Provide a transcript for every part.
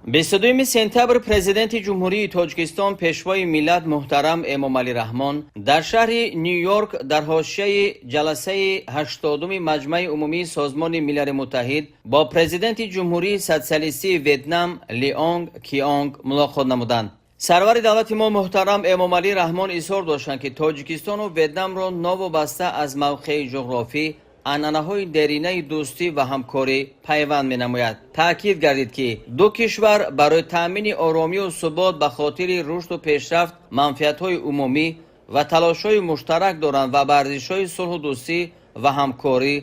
22 сентябр Президенти Ҷумҳурии Тоҷикистон, Пешвои миллат муҳтарам Эмомалӣ Раҳмон дар шаҳри Ню-Йорк дар ҳошияи ҷаласаи 80-уми Маҷмаи Умумии Созмони Милали Муттаҳид бо Президенти Ҷумҳурии Социалистии Ветнам Лионг Кионг мулоқот намуданд. Сарвари давлати мо муҳтарам Эмомалӣ Раҳмон изҳор доштанд, ки Тоҷикистону Ветнамро новобаста аз мавқеи ҷуғрофӣ анъанаҳои деринаи дӯстӣ ва ҳамкорӣ пайванд менамояд. Таъкид гардид, ки ду кишвар барои таъмини оромию субот, ба хотири рушду пешрафт манфиатҳои умумӣ ва талошҳои муштарак доранд ва ба арзишҳои сулҳу дӯстӣ ва ҳамкорӣ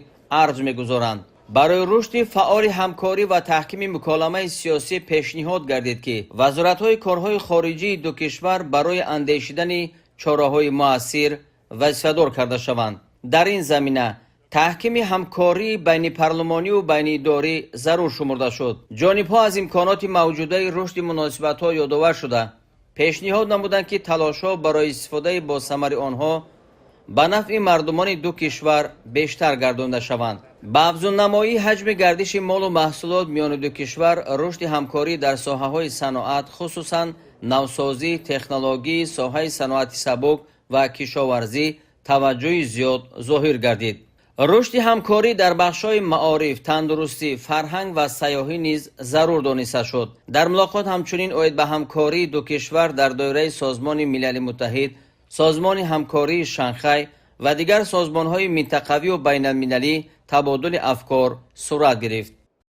арҷ мегузоранд. Барои рушди фаъоли ҳамкорӣ ва таҳкими муколамаи сиёсӣ пешниҳод гардид, ки вазоратҳои корҳои хориҷии ду кишвар барои андешидани чораҳои муассир вазифадор карда шаванд. Дар ин замина таҳкими ҳамкории байнипарлумонию байниидорӣ зарур шумурда шуд. Ҷонибҳо аз имконоти мавҷудаи рушди муносибатҳо ёдовар шуда, пешниҳод намуданд, ки талошҳо барои истифодаи босамари онҳо ба нафъи мардумони ду кишвар бештар гардонда шаванд. Ба афзуннамоии ҳаҷми гардиши молу маҳсулот миёни ду кишвар, рушди ҳамкорӣ дар соҳаҳои саноат, хусусан навсозӣ, технологӣ, соҳаи саноати сабук ва кишоварзӣ таваҷҷӯҳи зиёд зоҳир гардид. Рушди ҳамкорӣ дар бахшҳои маориф, тандурустӣ, фарҳанг ва сайёҳӣ низ зарур дониста шуд. Дар мулоқот ҳамчунин оид ба ҳамкории ду кишвар дар доираи Созмони Милали Муттаҳид, Созмони Ҳамкории Шанхай ва дигар созмонҳои минтақавию байналмилалӣ табодули афкор сурат гирифт.